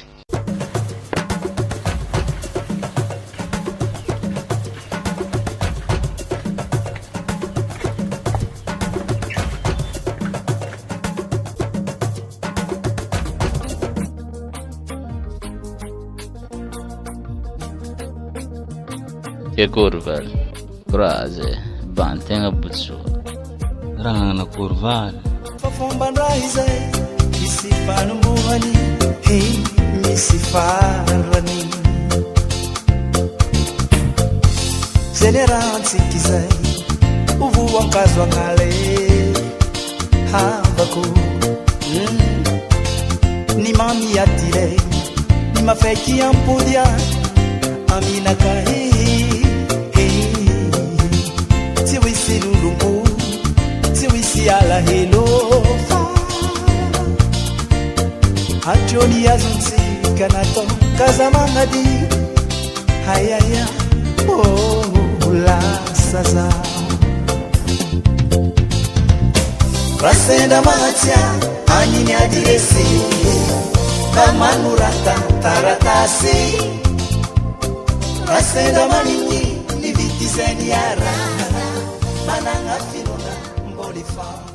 Kekory valy. Courage e. Bantegna botsoa. Raha nanakory valy. Fa fomban-draha izay misy fanombohany, hey, misy farany. Zay niarahantsika izay ho voankazo agn'ala e, havako. Ny mamy aty re, ny mafaiky ampody ahy aminakahy. Tsy ho hisy lolompo, tsy ho hisy alahelo fa hatreo ny azontsika natao k'aza magnadino. Hayaya, oh, lasa za. Raha sendra mahatsiaro an'iny adiresy mba manorata taratasy. Raha sendra manigny ny vity izay niarahana managna finoana mbola ifampitia.